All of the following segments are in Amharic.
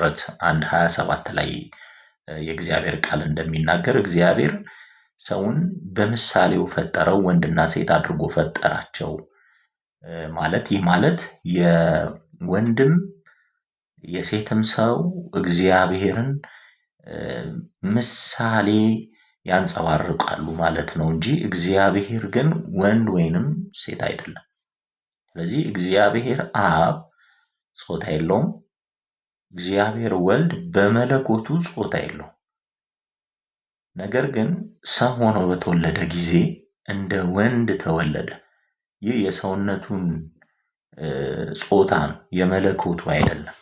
ዘፍጥረት 1:27 ላይ የእግዚአብሔር ቃል እንደሚናገር እግዚአብሔር ሰውን በምሳሌው ፈጠረው፣ ወንድና ሴት አድርጎ ፈጠራቸው ማለት፣ ይህ ማለት የወንድም የሴትም ሰው እግዚአብሔርን ምሳሌ ያንጸባርቃሉ ማለት ነው እንጂ እግዚአብሔር ግን ወንድ ወይንም ሴት አይደለም። ስለዚህ እግዚአብሔር አብ ጾታ የለውም። እግዚአብሔር ወልድ በመለኮቱ ጾታ የለውም። ነገር ግን ሰው ሆኖ በተወለደ ጊዜ እንደ ወንድ ተወለደ። ይህ የሰውነቱን ጾታ ነው፣ የመለኮቱ አይደለም።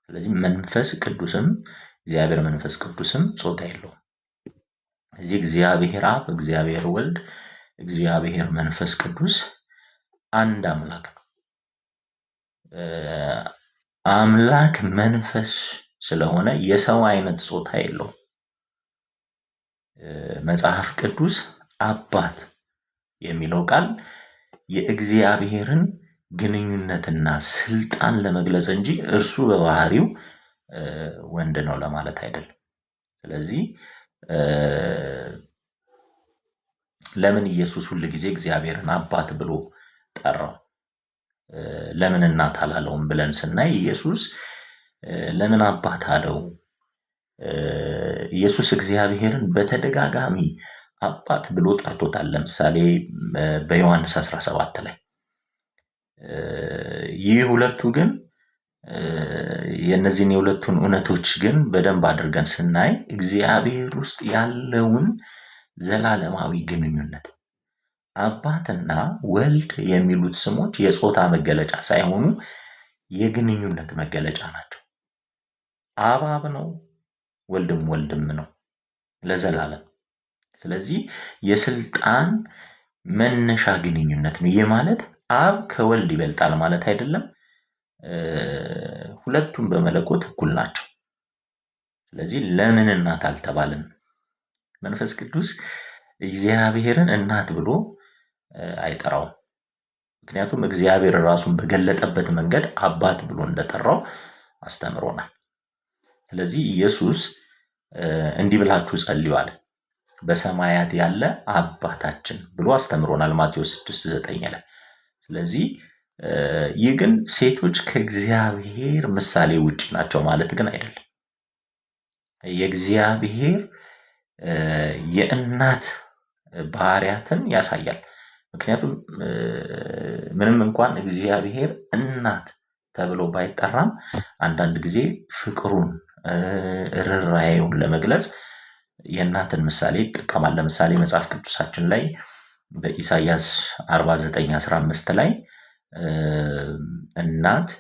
ስለዚህ መንፈስ ቅዱስም፣ እግዚአብሔር መንፈስ ቅዱስም ጾታ የለውም። እዚህ እግዚአብሔር አብ፣ እግዚአብሔር ወልድ፣ እግዚአብሔር መንፈስ ቅዱስ አንድ አምላክ ነው። አምላክ መንፈስ ስለሆነ የሰው አይነት ጾታ የለውም። መጽሐፍ ቅዱስ አባት የሚለው ቃል የእግዚአብሔርን ግንኙነትና ስልጣን ለመግለጽ እንጂ እርሱ በባህሪው ወንድ ነው ለማለት አይደለም። ስለዚህ ለምን ኢየሱስ ሁል ጊዜ እግዚአብሔርን አባት ብሎ ጠራው? ለምን እናት አላለውም ብለን ስናይ ኢየሱስ ለምን አባት አለው? ኢየሱስ እግዚአብሔርን በተደጋጋሚ አባት ብሎ ጠርቶታል። ለምሳሌ በዮሐንስ 17 ላይ። ይህ ሁለቱ ግን፣ የእነዚህን የሁለቱን እውነቶች ግን በደንብ አድርገን ስናይ እግዚአብሔር ውስጥ ያለውን ዘላለማዊ ግንኙነት፣ አባትና ወልድ የሚሉት ስሞች የጾታ መገለጫ ሳይሆኑ የግንኙነት መገለጫ ናቸው። አብ አብ ነው፣ ወልድም ወልድም ነው ለዘላለም። ስለዚህ የስልጣን መነሻ ግንኙነት ነው። ይህ ማለት አብ ከወልድ ይበልጣል ማለት አይደለም። ሁለቱም በመለኮት እኩል ናቸው። ስለዚህ ለምን እናት አልተባለም? መንፈስ ቅዱስ እግዚአብሔርን እናት ብሎ አይጠራውም። ምክንያቱም እግዚአብሔር ራሱን በገለጠበት መንገድ አባት ብሎ እንደጠራው አስተምሮናል። ስለዚህ ኢየሱስ እንዲህ ብላችሁ ጸልዩ አለ። በሰማያት ያለ አባታችን ብሎ አስተምሮናል ማቴዎስ 6:9 ላይ። ስለዚህ ይህ ግን ሴቶች ከእግዚአብሔር ምሳሌ ውጭ ናቸው ማለት ግን አይደለም። የእግዚአብሔር የእናት ባህሪያትን ያሳያል። ምክንያቱም ምንም እንኳን እግዚአብሔር እናት ተብሎ ባይጠራም አንዳንድ ጊዜ ፍቅሩን፣ ርኅራኄውን ለመግለጽ የእናትን ምሳሌ ይጠቀማል። ለምሳሌ መጽሐፍ ቅዱሳችን ላይ በኢሳይያስ 49:15 ላይ እናት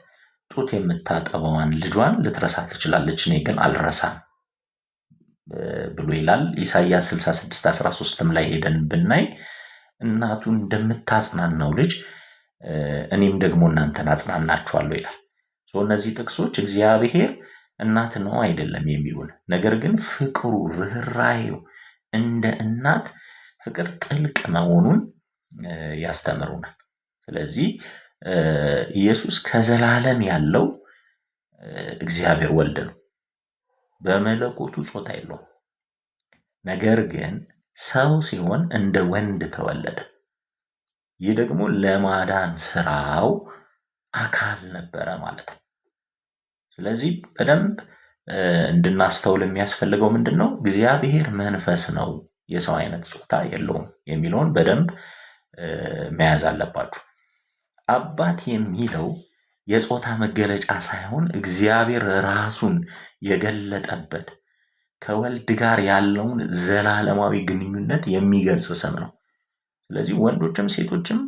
ጡት የምታጠበዋን ልጇን ልትረሳ ትችላለች፣ እኔ ግን አልረሳም ብሎ ይላል። ኢሳይያስ 66:13ም ላይ ሄደን ብናይ እናቱ እንደምታጽናናው ልጅ እኔም ደግሞ እናንተን አጽናናችኋለሁ ይላል። እነዚህ ጥቅሶች እግዚአብሔር እናት ነው አይደለም የሚሉን፣ ነገር ግን ፍቅሩ፣ ርኅራኄው እንደ እናት ፍቅር ጥልቅ መሆኑን ያስተምሩናል። ስለዚህ ኢየሱስ ከዘላለም ያለው እግዚአብሔር ወልድ ነው። በመለኮቱ ጾታ የለውም። ነገር ግን ሰው ሲሆን እንደ ወንድ ተወለደ። ይህ ደግሞ ለማዳን ስራው አካል ነበረ ማለት ነው። ስለዚህ በደንብ እንድናስተውል የሚያስፈልገው ምንድን ነው? እግዚአብሔር መንፈስ ነው፣ የሰው አይነት ጾታ የለውም የሚለውን በደንብ መያዝ አለባችሁ። አባት የሚለው የጾታ መገለጫ ሳይሆን እግዚአብሔር ራሱን የገለጠበት፣ ከወልድ ጋር ያለውን ዘላለማዊ ግንኙነት የሚገልጽ ስም ነው። ስለዚህ ወንዶችም ሴቶችም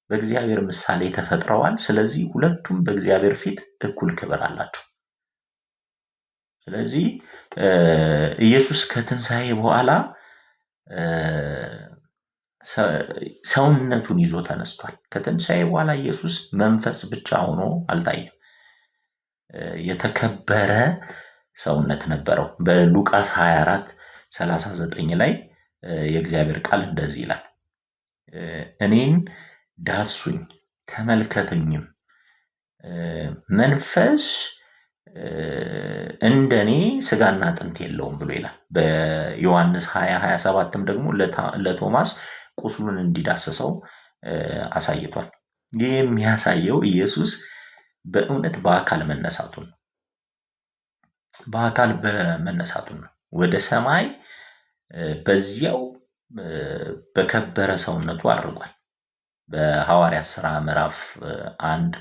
በእግዚአብሔር ምሳሌ ተፈጥረዋል። ስለዚህ ሁለቱም በእግዚአብሔር ፊት እኩል ክብር አላቸው። ስለዚህ ኢየሱስ ከትንሣኤ በኋላ ሰውነቱን ይዞ ተነስቷል። ከትንሣኤ በኋላ ኢየሱስ መንፈስ ብቻ ሆኖ አልታየም። የተከበረ ሰውነት ነበረው። በሉቃስ 24:39 ላይ የእግዚአብሔር ቃል እንደዚህ ይላል፣ እኔን ዳሱኝ ተመልከቱኝም፣ መንፈስ እንደኔ ስጋና አጥንት የለውም ብሎ ይላል። በዮሐንስ 20:27ም ደግሞ ለቶማስ ቁስሉን እንዲዳሰሰው አሳይቷል። ይህ የሚያሳየው ኢየሱስ በእውነት በአካል መነሳቱን ነው። በአካል በመነሳቱን ነው። ወደ ሰማይ በዚያው በከበረ ሰውነቱ አድርጓል። በሐዋርያት ሥራ ምዕራፍ 1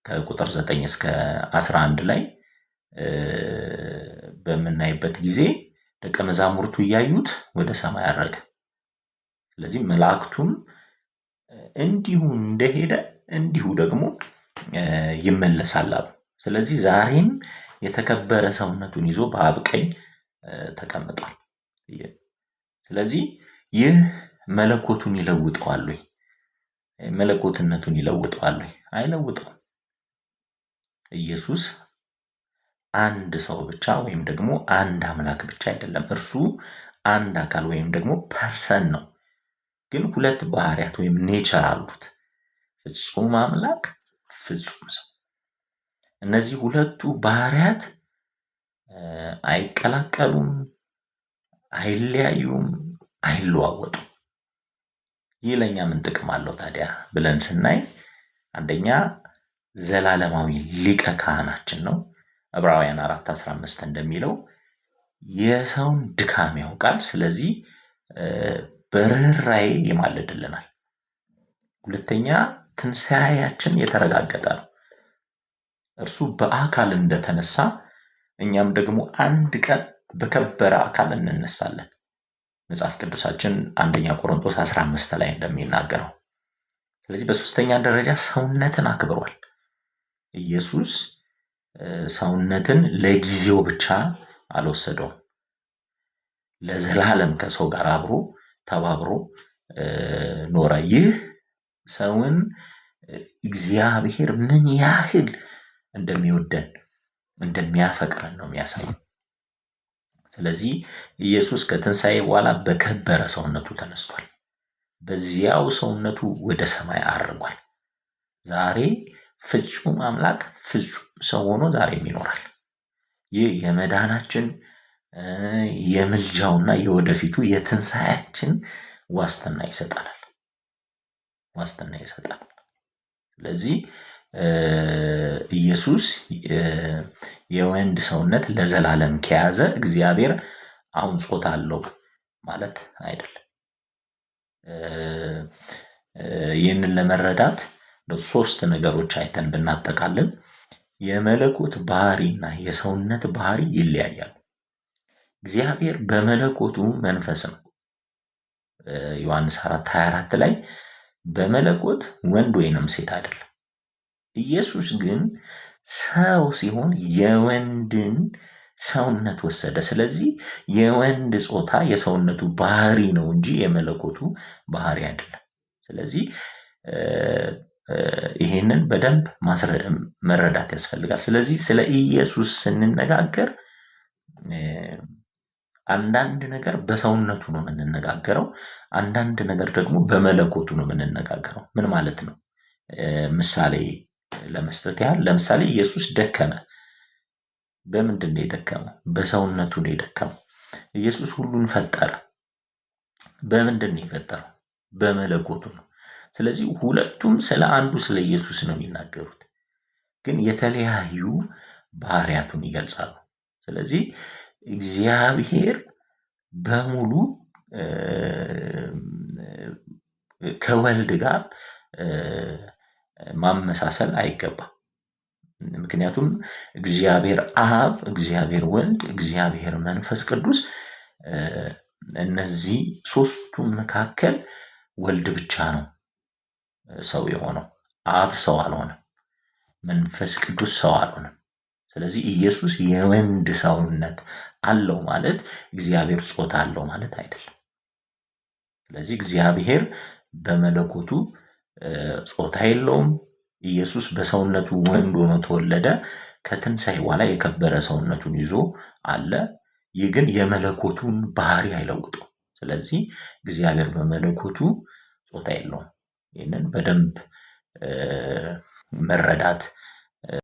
ከቁጥር 9 እስከ 11 ላይ በምናይበት ጊዜ ደቀ መዛሙርቱ እያዩት ወደ ሰማይ አረገ። ስለዚህ መላእክቱም እንዲሁ እንደሄደ እንዲሁ ደግሞ ይመለሳል አሉ። ስለዚህ ዛሬም የተከበረ ሰውነቱን ይዞ በአብ ቀኝ ተቀምጧል። ስለዚህ ይህ መለኮቱን ይለውጠዋል ወይ? መለኮትነቱን ይለውጠዋል ወይ? አይለውጠውም። ኢየሱስ አንድ ሰው ብቻ ወይም ደግሞ አንድ አምላክ ብቻ አይደለም። እርሱ አንድ አካል ወይም ደግሞ person ነው። ግን ሁለት ባህሪያት ወይም nature አሉት። ፍጹም አምላክ፣ ፍጹም ሰው። እነዚህ ሁለቱ ባህሪያት አይቀላቀሉም፣ አይለያዩም፣ አይለዋወጡም። ይህ ለእኛ ምን ጥቅም አለው ታዲያ ብለን ስናይ፣ አንደኛ ዘላለማዊ ሊቀ ካህናችን ነው። ዕብራውያን 4:15 እንደሚለው የሰውን ድካም ያውቃል፣ ስለዚህ በርኅራኄ ይማልድልናል። ሁለተኛ ትንሣኤያችን የተረጋገጠ ነው። እርሱ በአካል እንደተነሳ እኛም ደግሞ አንድ ቀን በከበረ አካል እንነሳለን። መጽሐፍ ቅዱሳችን አንደኛ ቆሮንቶስ 15 ላይ እንደሚናገረው። ስለዚህ በሶስተኛ ደረጃ ሰውነትን አክብሯል። ኢየሱስ ሰውነትን ለጊዜው ብቻ አልወሰደውም። ለዘላለም ከሰው ጋር አብሮ ተባብሮ ኖረ። ይህ ሰውን እግዚአብሔር ምን ያህል እንደሚወደን እንደሚያፈቅረን ነው የሚያሳየው። ስለዚህ ኢየሱስ ከትንሣኤ በኋላ በከበረ ሰውነቱ ተነስቷል። በዚያው ሰውነቱ ወደ ሰማይ አርጓል። ዛሬ ፍጹም አምላክ ፍጹም ሰው ሆኖ ዛሬም ይኖራል። ይህ የመዳናችን የምልጃውና የወደፊቱ የትንሣኤያችን ዋስትና ይሰጠናል። ዋስትና ይሰጠናል። ስለዚህ ኢየሱስ የወንድ ሰውነት ለዘላለም ከያዘ እግዚአብሔር አሁን ጾታ አለው ማለት አይደለም። ይህንን ለመረዳት ሶስት ነገሮች አይተን ብናጠቃልል የመለኮት ባህሪና የሰውነት ባህሪ ይለያያሉ። እግዚአብሔር በመለኮቱ መንፈስ ነው። ዮሐንስ 4:24 ላይ በመለኮት ወንድ ወይንም ሴት አይደለም። ኢየሱስ ግን ሰው ሲሆን የወንድን ሰውነት ወሰደ። ስለዚህ የወንድ ጾታ የሰውነቱ ባህሪ ነው እንጂ የመለኮቱ ባህሪ አይደለም። ስለዚህ ይሄንን በደንብ መረዳት ያስፈልጋል። ስለዚህ ስለ ኢየሱስ ስንነጋገር አንዳንድ ነገር በሰውነቱ ነው የምንነጋገረው፣ አንዳንድ ነገር ደግሞ በመለኮቱ ነው የምንነጋገረው። ምን ማለት ነው? ምሳሌ ለመስጠት ያህል ለምሳሌ ኢየሱስ ደከመ። በምንድን ነው የደከመው? በሰውነቱ ነው የደከመው። ኢየሱስ ሁሉን ፈጠረ። በምንድን ነው የፈጠረው? በመለኮቱ ነው። ስለዚህ ሁለቱም ስለ አንዱ ስለ ኢየሱስ ነው የሚናገሩት፣ ግን የተለያዩ ባህሪያቱን ይገልጻሉ። ስለዚህ እግዚአብሔር በሙሉ ከወልድ ጋር ማመሳሰል አይገባም። ምክንያቱም እግዚአብሔር አብ፣ እግዚአብሔር ወልድ፣ እግዚአብሔር መንፈስ ቅዱስ እነዚህ ሶስቱ መካከል ወልድ ብቻ ነው ሰው የሆነው። አብ ሰው አልሆነም። መንፈስ ቅዱስ ሰው አልሆነም። ስለዚህ ኢየሱስ የወንድ ሰውነት አለው ማለት እግዚአብሔር ጾታ አለው ማለት አይደለም። ስለዚህ እግዚአብሔር በመለኮቱ ጾታ የለውም። ኢየሱስ በሰውነቱ ወንድ ሆኖ ተወለደ። ከትንሣኤ በኋላ የከበረ ሰውነቱን ይዞ አለ። ይህ ግን የመለኮቱን ባህሪ አይለውጠው። ስለዚህ እግዚአብሔር በመለኮቱ ጾታ የለውም። ይህንን በደንብ መረዳት